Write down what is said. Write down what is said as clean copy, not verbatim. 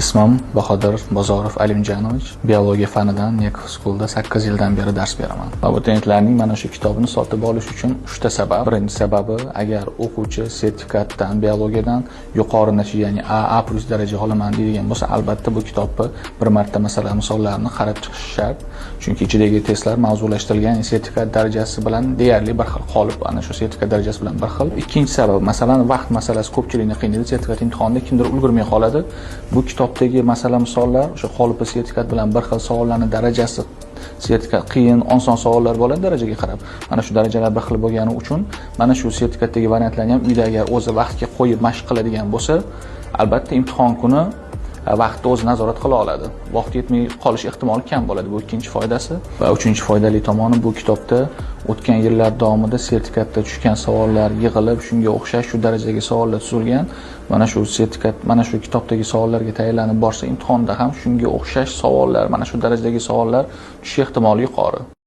Ismim Bahodir Bozorov Alimjanovich. Biologiya fanidan Nekov School'da 8 yildan beri dars beraman. Abituriyentlarning mana shu kitobini sotib olish uchun 3 ta sabab. Birinchi sababi, agar o'quvchi sertifikatdan, biologiyadan yuqori natija, ya'ni A, A+ daraja olaman deydigan bo'lsa, albatta bu kitobni bir marta masala misollarini qarab chiqish shart. Chunki ichidagi testlar mavzulashtirilgan, sertifikat darajasi bilan deyarli bir xil qolib, ana shu sertifikat darajasi bilan bir xil. Ikkinchi sabab, masalan, vaqt masalasi ko'pchilikni qiynaydi. Sertifikat imtihonida kimdir ulgurmay qoladi. Bu kitobdagi masala misollar o'sha qolipli sertifikat bilan bir xil, savollarni darajasi, sertifikat qiyin, oson savollar bo'ladi darajaga qarab. Mana shu darajalar bir xil bo'lgani uchun mana shu sertifikatdagi variantlarni ham uyda agar o'zi vaqtga qo'yib mashq qiladigan bo'lsa, albatta imtihon kuni vaqtni o'zi nazorat qila oladi. Vaqt yetmay qolish ehtimoli kam bo'ladi. Bu ikkinchi foydasi. Va uchinchi foydali tomoni, bu kitobda o'tgan yillar davomida sertifikatda tushgan savollar yig'ilib, shunga o'xshash shu darajadagi savollar tuzilgan. Mana shu sertifikat, mana shu kitobdagi savollarga tayyorlanib borsa, imtihonda ham shunga o'xshash savollar, mana shu darajadagi savollar tushish ehtimoli yuqori.